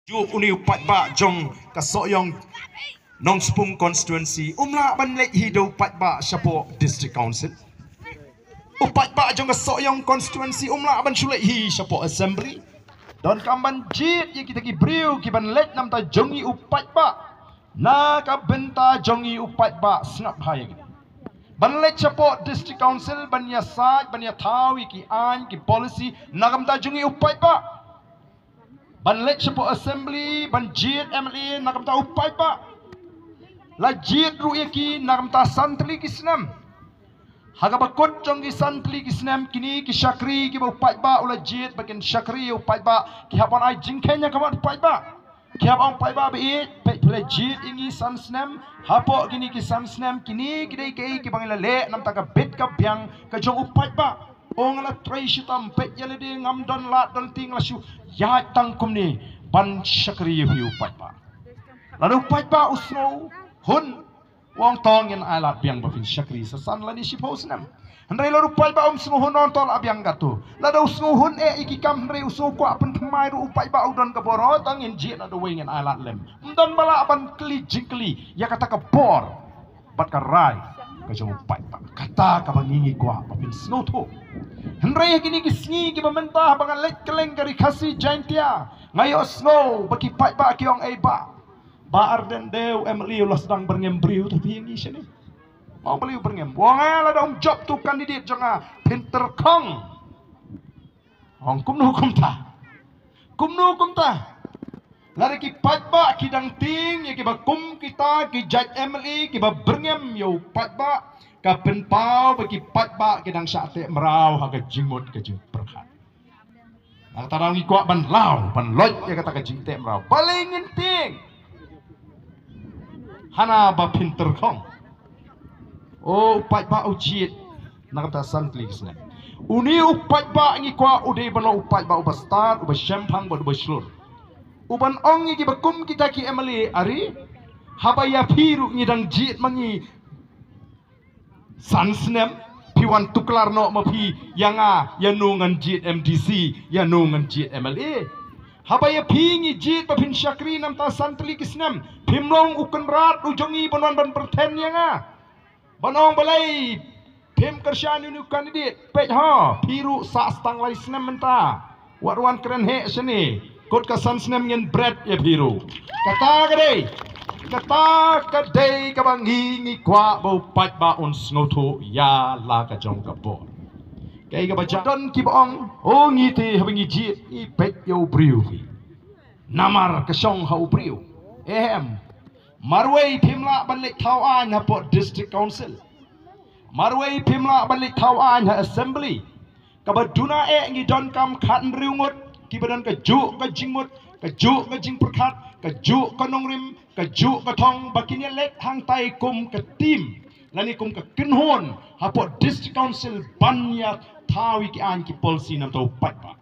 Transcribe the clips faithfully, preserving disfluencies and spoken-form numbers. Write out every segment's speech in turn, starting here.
Ju uni u paidbah jong ka Sohiong Nongspung constituency um lah ban leit hi da u paidbah shapoh District Council. U paidbah jong ka Sohiong constituency um lah ban shu leit hi shapoh assembly. Donkam ban jied ïa kita ki briew ki ban leit namar ta jong i u paidbah. Na ka bynta jong i u paidbah sngap bha ïa ki. Ban leit shapoh District Council ban ïasaid ban ïathaw ïa ki aiñ ki policy na ka bynta jong i u paidbah. Ban leit shapoh assembly ban jied M L A na ka bynta u paidbah. La jied ruh ïa ki na ka bynta san tylli ki snem. Ha kaba kut jong ki san tylli ki snem kine ki shakri kiba u paidbah u la jied ba kin shakri ïa u paidbah ki hap ban ai jingkheiñ ïa ka mat u paidbah. Ki hap ong paidbah ba ïeit peit phi la jied ïa ngi san snem. Hapoh kine ki san snem kine ki dei kaei kiba ngi la leh namar ta ka bit ka biang ka jong u paidbah. Ong la trei shitom peit ïa lade ngam don lad don tieng la shu ïaid tang kumne ban shakri ïa u paidbah. Lada u paidbah u sngew hun u ong to ngin ai lad biang ba phin shakri sa san lane shiphew snem. Hynrei lada u paidbah um sngew hun u ong to lah biang katto. Lada u sngew hun eh ïa ki kam hynrei u sngew kwah pynthymmai ruh u paidbah u don ka bor to ngin jied lada wei ngin ai lad lem. Ym don ba lah ban kylli jingkylli ïa kata ka bor. Bad ka rai ka jong u paidbah kata kaba ngi ngi kwah ba phin sngewthuh. Hynrei ha kine ki sngi kiba mynta ba nga leit kylleng ka Ri Khasi Jaintia nga ïohsngew ba ki paidbah ki ong ei bah, Bah Ardent de u M L A u la sdang byrngem briew, te phi ïa ngi shane. Mo balei u byrngem? Wa nga lada um jop tu candidate jong nga phin tyrkhong. Ong kumno kumta? Kumno kumta? Lada ki paidbah ki dang tieng ïa kiba kum kita ki jait M L A kiba byrngem ïa u paidbah, ka pynpaw ba ki paidbah ki dang shah teh mraw ha ka jingmut ka jingpyrkhat. Kata ngi kwah ban law ban loit ïa kata ka jingteh mraw. Balei ngin tieng? Hana ba phin tyrkhong. O u paidbah u jied na ka bynta san tylli ki snem. Uni u paidbah ngi kwah u dei ban long u paidbah uba stad, uba shemphang bad uba shlur. U ban ong ïa kiba kum kita ki M L A, ari haba ïa phi ruh ngi dang jied ma ngi san snem, phi wan tuklar noh ma phi ïa nga, ïa no ngan jied M D C, ïa no ngan jied M L A. Haba ïa phi ngi jied ba phin shakri namar ta san tylli ki snem, phim long u kynrad u jong ngi ban wan ban pyrthen ïa nga. Ban ong balei phim kyrshan ïa une u candidate? Peit ha phi ruh sah stang lai snem mynta. Wat wan kren heh shane. Kut ka san snem ngin bret ïa phi ruh. Kata ka dei, kata ka dei kaba ngi ngi kwah ba u paidbah un sngewthuh ïa la ka jong ka bor. Kaei kaba jia don kiba ong, o ngi te haba ngi jied ngi peit ïa u briew phi. Namar ka shong ha u briew. Ehem. Marwei phim lah ban leit thaw aiñ hapoh District Council. Marwei phim lah ban leit thaw aiñ ha Assembly. Kaba duna eh ngi donkam khathynriew ngut kiba don ka juh ka jingmut, ka juh ka jingpyrkhat, ka juh ka nongrim, ka juh ka thong ba kin ïa leit hangtai kum ka team lane kum ka kynhun hapoh District Council ban ïa thaw ïa ki aiñ ki policy namar u paidbah.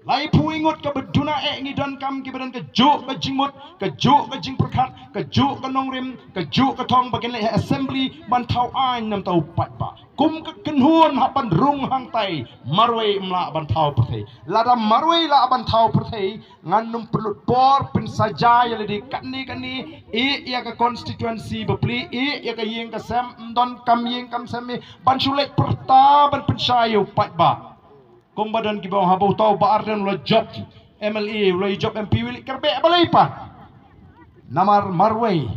Laiphew ngut kaba duna eh ngi donkam kiba don ka juh ka jingmut, ka juh ka jingpyrkhat, ka juh ka nongrim, ka juh ka thong ba kin leit ha Assembly ban thaw aiñ namar u paidbah. Kum ka kynhun hap ban rung hangtai, marwei ym lah ban thaw pyrthei. Lada marwei lah ban thaw pyrthei, ngan ym pynlut por pynsaja ïa lade katne katne, ïa ka constituency bapli, ïa ka ïing ka sem, ym donkam ïing kam sem, ban shu leit pyrta ban pynshai ïa u paidbah. Kumba don kiba ong haba uta u Bah Ardent u la jop M L A, u la jop M P, u la kyrbeh balei pat? Namar marwei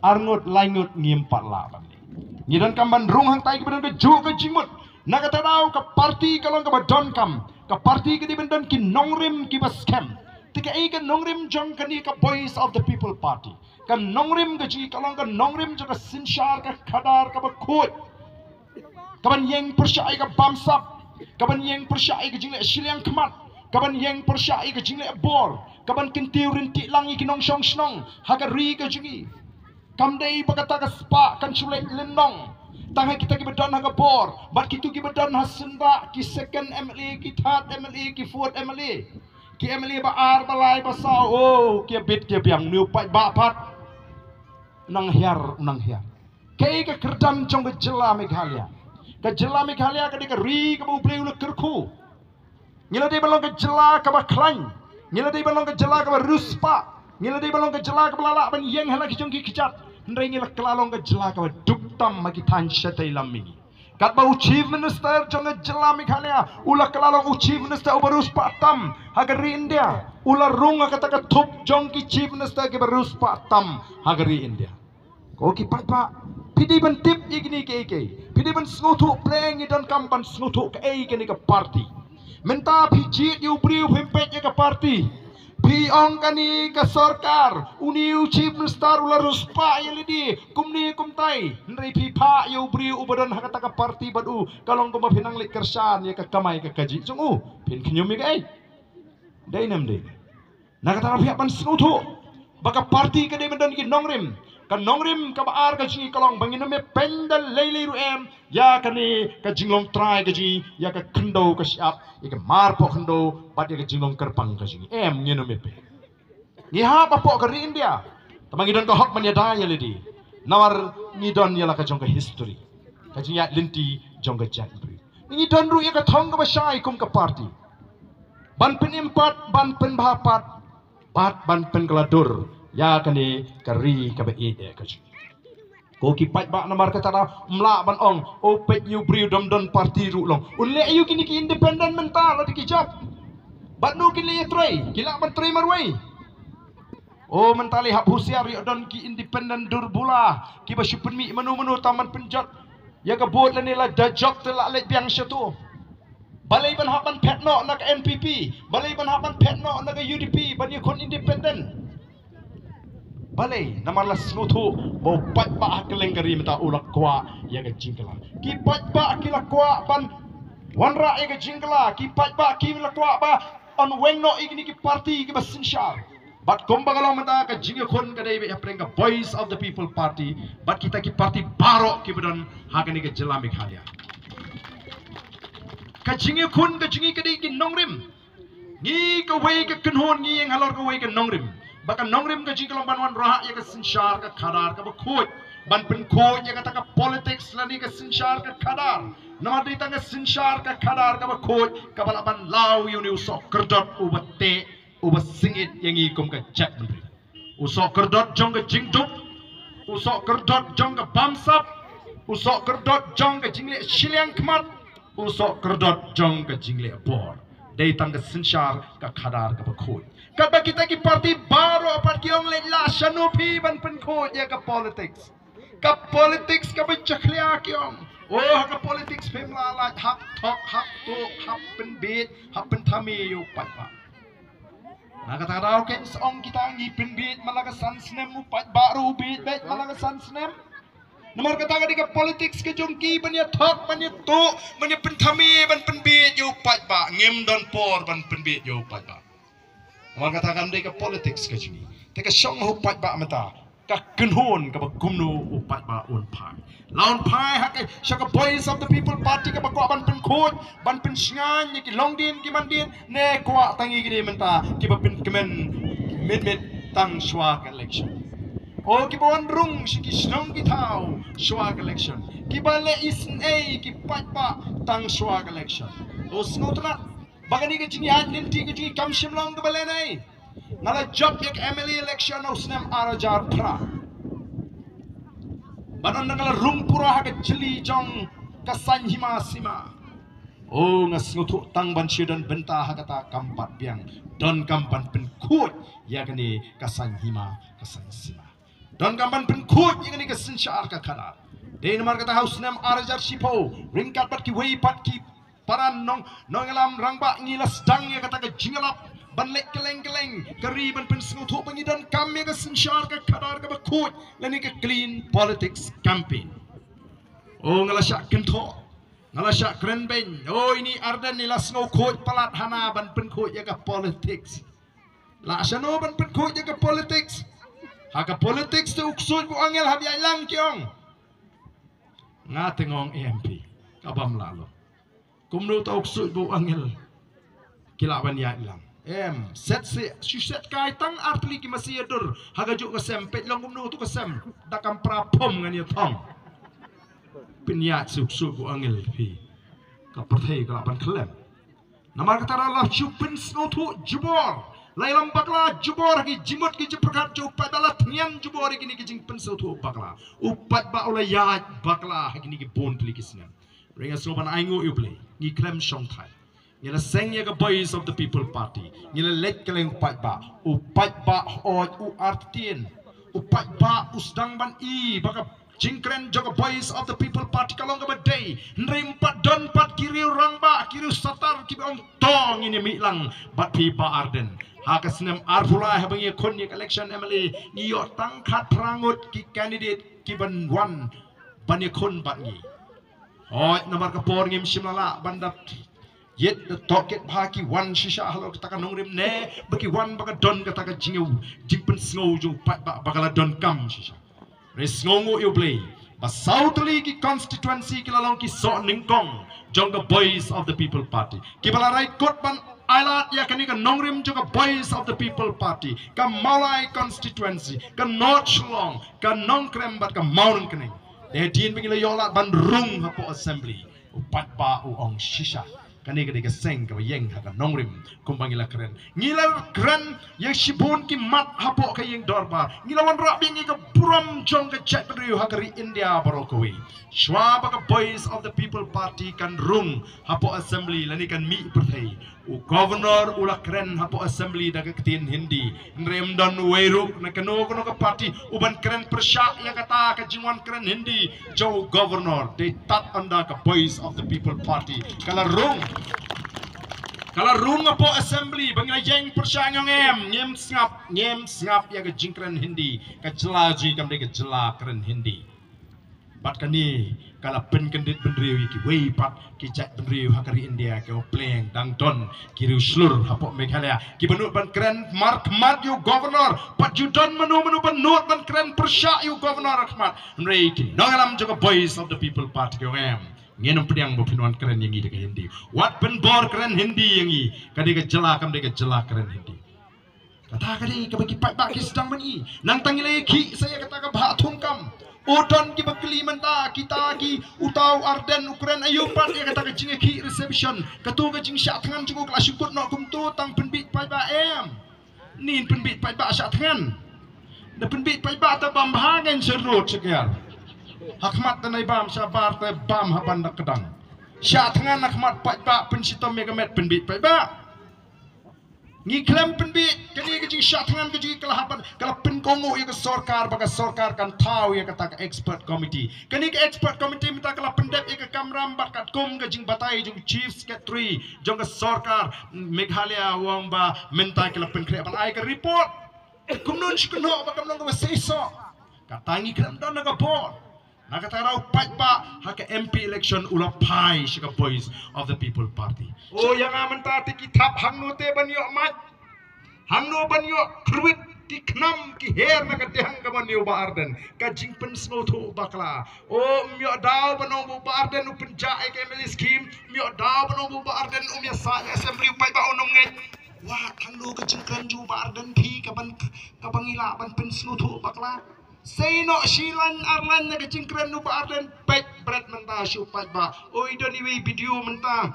arngut laingut ngim pat lah ban leh. Ngi donkam ban rung hangtai kiba don ka juh ka jingmut. Na kata daw ka party ka long kaba donkam, ka party ka dei ban don ki nongrim kiba skhem. Te kaei ka nongrim jong kane ka Voice of the People Party? Ka nongrim ka jong ngi ka long ka nongrim jong ka synshar ka khadar kaba khuid. Kaban ïeng pyrshah ïa ka bamsap, kaban ïeng pyrshah ïa ka jingleh shiliang khmat, kaban ïeng pyrshah ïa ka jingleh bor, kaban kyntiew ryntih lang ïa ki nongshong shnong ha ka ri ka jong ngi. Kam dei ba kata ka spah kan shu leit lynnong tang ha kita kiba don ha ka bor bad kito kiba don ha syndah, ki second M L A, ki third M L A, ki fourth M L A, ki M L A ba ar ba lai ba saw, oh, ki bit ki biang, une u paidbah pat u nang hiar, u nang hiar. Kaei ka kyrdan jong ka jylla Meghalaya? Ka jylla Meghalaya ka dei ka ri kaba U Blei u la kyrkhu. Ngi la dei ban long ka jylla kaba khlaiñ. Ngi la dei ban long ka jylla kaba riewspah. Ngi la dei ban long ka jylla kaba la lah ban ïeng ha la ki jong ki kjat. Hynrei ngi la kylla long ka jylla kaba duk tam ha ki thaiñ shatei lam mihngi. Katba u Chief Minister jong ka jylla Meghalaya u la kylla long u Chief Minister uba riewspah tam ha ka ri India. U la rung ha kata ka thup jong ki Chief Minister kiba riewspah tam ha ka ri India. Ko ki paidbah, phi dei ban tip ïa kine kiei kiei. Phi dei ban sngewthuh, pyrshah ngi donkam ban sngewthuh kaei kane ka party. Mynta phi jied ïa u briew, phim peit ïa ka party. Phi ong kane ka sorkar, une u Chief Minister u la riewspah ïa lade kumne kumtai. Hynrei phi phah ïa u briew uba don ha kata ka party bad u, ka long kumba phi nang leit kyrshan ïa ka kamai ka kajih jong u. Phin khñium ïa kaei? Dei ne ym dei? Na kata phi hap ban sngewthuh ba ka party ka dei ban don ki nongrim. Ka nongrim kaba ar ka jong ngi ka long ba ngin ym ïa pynda lei lei ruh em ïa kane ka jinglong trai ka jong ngi, ïa ka khyndew ka shyiap, ïa ka marpoh khyndew bad ïa ka jinglong kyrpang ka jong ngi. Em, ngin ym ïa pyn. Ngi hap hapoh ka ri India. Tangba ngi don ka hok ban ïada ïa lade. Namar ngi don ïa la ka jong ka history, ka jingïaid lynti jong ka jaitbynriew. Ngi don ruh ïa ka thong kaba shai kum ka party ban pynim pat, ban pynbha pat bad ban pynkylla dur ïa kane ka ri kaba ïeit ka jong ngi. Ko ki paidbah, namar kata da ym lah ban ong, o peit ïa u briew dom don party ruh long. Un leh ïa u kine ki independent mynta la da ki jop. Bad no kin leh ïa trei, ki lah ban trei marwei. O mynta lei hap husiar ïa don ki independent dur bula kiba shu pynmih mano mano tam ban pynjot ïa ka vote lane la da jop te la leit biang shato. Balei ban hap ban phet noh na ka N P P? Balei ban hap ban phet noh na ka U D P ban ïakhun independent? Balei? Namar la sngewthuh ba u paidbah ha kylleng ka ri mynta u la kwah ïa ka jingkylla. Ki paidbah ki la kwah ban wanrah ïa ka jingkylla. Ki paidbah ki la kwah ba yn weng noh ïa kine ki party kiba synshar. Bad kumba ka long mynta, ka jingïakhun ka dei beit hapdeng ka Voice of the People Party bad kita ki party baroh kiba don ha kane ka jylla Meghalaya. Ka jingïakhun ka jong ngi ka dei ki nongrim. Ngi kawei ka kynhun ngi ïeng halor kawei ka nongrim. Ba ka nongrim ka jong ngi ka long ban wanrah ïa ka synshar ka khadar kaba khuid, ban pynkhuid ïa kata ka politics lane ka synshar ka khadar. Namar dei tang ka synshar ka khadar kaba khuid kaba lah ban law ïa une u sohkyrdot uba teh, uba sngewsih ïa ngi kum ka jaitbynriew. U sohkyrdot jong ka jingduk, u sohkyrdot jong ka bamsap, u sohkyrdot jong ka jingleh shiliang khmat, u sohkyrdot jong ka jingleh bor. Dei tang ka synshar ka khadar kaba khuid. Katba kita ki party baroh pat ki ong leh, la shano phi ban pynkhuid ïa ka politics. Ka politics kaba jakhlia, ki ong. O, ha ka politics phim lah lait, hap thok, hap tuh, hap pynbiej, hap pynthame ïa u paidbah. Na kata ka daw kein sa ong kita, ngi pynbiej man la ka san snem, u paidbah ruh u biej beit man la ka san snem. Namar kata ka dei ka politics ka jong ki, ban ïa thok, ban ïa tuh, ban ïa pynthame, ban pynbiej ïa u paidbah. Ngim don por ban pynbiej ïa u paidbah. Namar kata kam dei ka politics ka jong ngi. Te ka shong ha u paidbah mynta, ka kynhun kaba kumno u paidbah un phai. La un phai ha ka, sha ka Voice of the People Party kaba kwah ban pynkhuid, ban pynshngaiñ ïa ki longdien ki mandien, ne kwah tang ïa kine mynta kiba pynkmen mynmiet tang shuwa ka election. O kiba wan rung sha ki shnong ki thaw shuwa ka election, kiba leh isynei ki paidbah tang shuwa ka election. O sngewtynnat ba kane ka jingïaid lynti ka jong ngi kam shym long kaba lehnoh. Nga la jop ïa ka M L A election ha u snem ar hajar phra. Bad ynda nga la rung pura ha ka jylli jong ka saiñ hima sima, o nga sngewthuh tang ban shu don bynta ha kata kam pat biang. Donkam ban pynkhuid ïa kane ka saiñ hima, ka saiñ sima. Donkam ban pynkhuid ïa kane ka synshar ka khadar. Dei namar kata ha u snem ar hajar shiphew, ryngkat bad kiwei pat ki para nong, nongïalam rangbah, ngi la sdang ïa kata ka jingïalap ban leit kylleng kylleng ka ri ban pynsngewthuh ba ngi donkam ïa ka synshar ka khadar kaba khuid lane ka clean politics campaign. O nga la shah kynthoh, nga la shah kren beiñ. O ini Ardent i la sngewkhuid palat hana ban pynkhuid ïa ka politics. La shano ban pynkhuid ïa ka politics? Ha ka politics te u ksuid bad u angel hap ïaid lang, ki ong. Nga te nga ong, em phi, ka bym lah long. Kumno te u ksuid bad u angel ki lah ban ïaid lang? Em, set se, shu set kai tang ar tylli ki masi ïa dur ha kajuh ka sem, peit long kumno tu ka sem da kam pra phom ngan ïa thong. Pynïaid se u ksuid bad u angel phi, ka pyrthei ka lah ban khlem. Namar kata la shu pynsngewthuh jubor La ïalam bakla jubor ha ki jingmut ki jingpyrkhat jong u paidbah, la thngan jubor ïa kine ki jingpynsngewthuh bakla. U paidbah u la ïaid bakla ha kine ki bun tylli ki snem. Hynrei nga sngew ban ai nguh ïa U Blei, ngi khlem shongthait. Ngi la seng ïa ka Voice of the People Party. Ngi la leit kylleng u paidbah. U paidbah hooid u artatien. U paidbah u sdang ban i ba ka jingkren jong ka Voice of the People Party ka long kaba dei. Hynrei ym pat don pat ki riew rangbah, ki riew satar kiba ong to ngin ïa mih lang bad phi Bah Ardent. Ha ka snem arphew lai haba ngi ïakhun ïa ka election M L A, ngi ïoh tang khatphra ngut ki candidate kiban wan ban ïakhun bad ngi. Hooid, namar ka por ngim shym la lah ban da ïit da tohkit bha, ki wan shisha halor kata ka nongrim ne ba ki wan ba ka don kata ka jingïew, jingpynsngew jong u paidbah ba ka la donkam shisha. Hynrei sngewnguh ïa U Blei ba saw tylli ki constituency ki la long ki soh nyngkong jong ka Voice of the People Party, kiba la rai kut ban ailad ïa kane ka nongrim jong ka Voice of the People Party, ka Mawlai constituency, ka North Shillong, ka Nongkrem bad ka Mawryngkneng. Te hadien ba ngi la ïoh lad ban rung hapoh assembly, u paidbah u ong shisha, kane ka dei ka seng kaba ïeng ha ka nongrim kumba ngi la kren. Ngi la kren ïa shibun ki mat hapoh ka ïing dorbar. Ngi la wanrah biang ïa ka burom jong ka jaitbynriew ha ka ri India baroh kawei. Shuwa ba ka Voice of the People Party kan rung hapoh assembly lane kan mih pyrthei, u governor u la kren hapoh assembly da ka ktien Hindi. Hynrei ym don uwei ruh na kano kano ka party uban kren pyrshah ïa kata ka jingwan kren Hindi jong u governor. Dei tad ynda ka Voice of the People Party ka la rung, ka la rung hapoh assembly ba ngi la ïeng pyrshah, ngi ong em, ngim sngap, ngim sngap ïa ka jingkren Hindi. Ka jylla jong ngi kam dei ka jylla kren Hindi. Bad kane ka la pynkyndit bynriew ïa kiwei pat ki jaitbynriew ha ka ri India, kiba pleng dang don ki riew shlur hapoh Meghalaya kiba nud ban kren markhmat ïa u governor. Bad ju don mano mano ba nud ban kren pyrshah ïa u governor ha khmat. Hynrei ki nongïalam jong ka Voice of the People Party ki ong em, ngin ym pdiang ba phin wan kren ïa ngi da ka Hindi. Wat pynbor kren Hindi ïa ngi. Ka dei ka jylla kam dei ka jylla kren Hindi. Kata ka dei kaba ki paidbah ki sdang ban i. Nangta ngi la ïakhih sa ïa kata ka bhah thungkam. U don kiba kylli mynta, kita ki, uta u Ardent u kren aïu pat ïa kata ka jingïakhih reservation. Kato ka jingshah thngan jong u ka la shu kut noh kumto, tang pynbiej paidbah em? Nin pynbiej paidbah shah thngan. Da pynbiej paidbah te bam ha ngen sha rud sha kiar. Ha khmat te nai bam, shabar te bam ha ban da kdang. Shah thngan ha khmat paidbah, pynshitom ïa ka met, pynbiej paidbah. Ngi khlem pynbiej. Kane ka jingshah thngan ka jong ngi ka la hap ban, ka la pynkohnguh ïa ka sorkar ba ka sorkar kan thaw ïa kata ka expert committee. Kane ka expert committee mynta ka la pyndep ïa ka kamram bad katkum ka jingbatai jong Chief Secretary jong ka sorkar Meghalaya, u ong ba mynta ki la pynkhreh ban ai ka report. Kumno shu kynnoh ba kam long kaba seisoh? Kata ngi khlem don na ka bor. Na kata ka daw paidbah ha ka M P election u la phai sha ka Voice of the People Party. O ïa nga mynta te ki thap hangno te ban ïoh mait, hangno ban ïoh kyrwit ki khnam ki her na ka diang ka ban ïoh Bah Ardent. Ka jingpynsngewthuh bakla. O ym ïoh daw ban ong ba Bah Ardent u pynjah ïa ka M L A scheme, ym ïoh daw ban ong ba Bah Ardent um ïasaid assembly, u paidbah un ym ngeit. Wah, hangno ka jingkren jong Bah Ardent phi ka ban, ka ban ïa lah ban pynsngewthuh bakla. Sei noh shi lain ar lain na ka jingkren u Bah Ardent, peit bret mynta shu paidbah. Oi, don iwei video mynta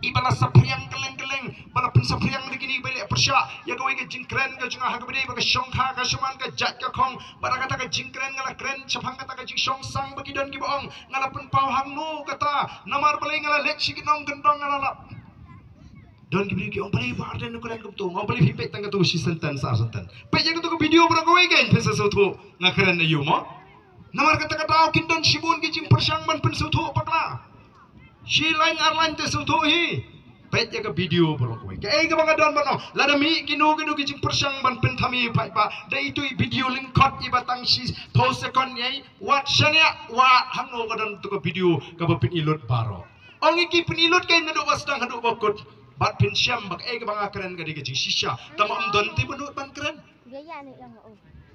iba la saphriang kylleng kylleng, ba la pynsaphriang da kine ba leh pyrshah ïa kawei ka jingkren ka jong nga ha kaba dei ba ka shongkha ka shaman ka jait ka khong. Bad ha kata ka jingkren nga la kren shaphang kata ka jingshongsang ba ki don kiba ong nga la pynpaw hangno kata, namar balei nga la leit sha ki nongkyndong nga la lap. Don ki briew ki ong balei Bah Ardent u kren kumto. Nga ong balei phi peit tang kato shi sentence ar sentence. Peit ïa kato ka video baroh kawei kein phin sa sngewthuh nga kren aïu mo. Namar kata ka daw kin don shibun ki jingpyrshang ban pynsngewthuh bakla. Shi lain ar lain te sngewthuh hi. Peit ïa ka video baroh kawei. Kaei kaba nga don ban ong, lada mih kino kino ki jingpyrshang ban pynthame paidbah, da itu i video lyngkot iba tang shiphew second ïa i, wat shaniah, wat hangno ka don to ka video kaba pynlut baroh. Ong ïa ki pynlut kein naduh ba sdang haduh ba kut. Bad phin shem ba kaei kaba nga kren ka dei ka jingshisha. Tangba ym don te ba nud ban kren.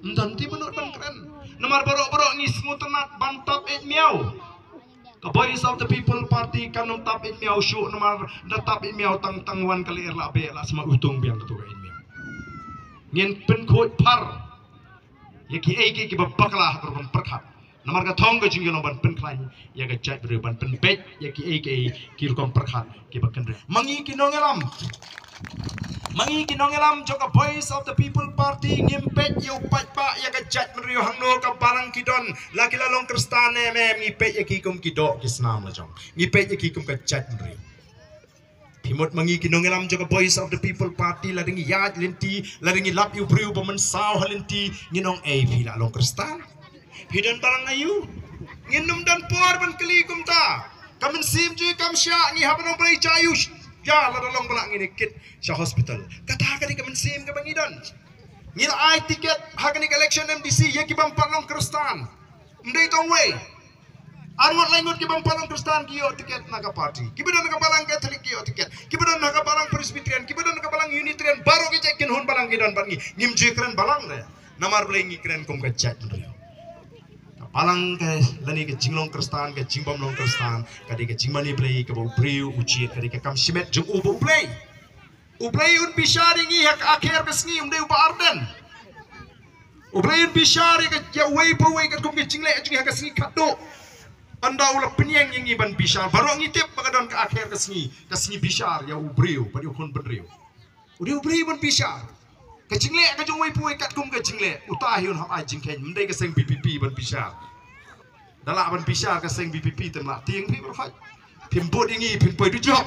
Ym don te ba nud ban kren. Namar baroh baroh ngi sngewtynnat ban tap eit miaw. Ka Voice of the People Party kan ym tap eit miaw shuh, namar da tap eit miaw tang tang wan ka lyer la beh la sma u tung biang kato ka eit miaw. Ngin pynkhuid phar ïa kiei kiei kiba bakla ha ka rukom pyrkhat. Namar ka thong ka jong ngi long ban pynkhlaiñ ïa ka jaitbynriew, ban pynbeit ïa kiei kiei ki rukom pyrkhat kiba kynriah. Ma ngi ki nongïalam, Ma ngi ki nongïalam jong ka Voice of the People Party ngim peit ïa u paidbah ïa ka jaitbynriew hangno ka balang ki don, la ki la long Khristan ne em, ngi peit ïa ki kum ki doh ki snam la jong. Ngi peit ïa ki kum ka jaitbynriew. Phi mut ma ngi ki nongïalam jong ka Voice of the People Party, lada ngi ïaid lynti, lada ngi lap ïa u briew ba mynsaw ha lynti, ngin ong ei phi la long Khristan. Phi don balang aïu? Ngin ym don por ban kylli kumta. Ka mynsiem jong ngi kam shah, ngi hap ban ong Blei jia aïu. Ïa, lada long ba lah ngin ïa kit sha hospital. Kata ka dei ka mynsiem kaba ngi don. Ngi la ai tiket ha kane ka election M D C ïa ki bym pat long Khristan. Ym dei tang wei. Ar ngut lai ngut ki bym pat long Khristan ki ïoh tiket na ka party. Kiba don na ka balang Katholik ki ïoh tiket. Kiba don na ka balang Presbyterian, kiba don na ka balang Unitarian, baroh ki jait kynhun balang ki don bad ngi. Ngim ju kren balang re. Namar balei ngi kren kum ka jaitbynriew. Ka balang ka lane ka jinglong Khristan, ka jingbym long Khristan, ka dei ka jingmane Blei kaba u briew u jied, ka dei ka kam shimet jong u bad u Blei. U Blei un bishar ïa ngi ha ka akhir ka sngi, um dei uba ar den. U Blei un bishar ïa ka, ïa uwei pa uwei katkum ka jingleh jong ngi ha ka sngi khatduh. Ynda u la pynïeng ïa ngi ban bishar, baroh ngi tip ba ka don ka akhir ka sngi, ka sngi bishar ïa u briew bad ïa u khun bynriew. U dei u briew ban bishar. Ka jingleh ka jong uwei pa uwei katkum ka jingleh, uta hi un hap ai jingkheiñ, ym dei ka seng V P P ban bishar. Da lah ban bishar ka seng V P P, te ym lah tieng phi baroh khoit. Phim bud ïa ngi, phin poi dujok.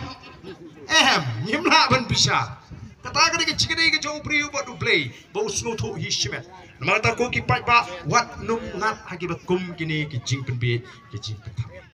Em, ngim lah ban bishar. Kata ka dei ka jingkyrkhu ka jong u briew bad u Blei ba u sngewthuh hi shimet. Namar kata ko ki paidbah, wat nym ngat ha kiba kum kine ki jingpynbiej, ki jingpynthame.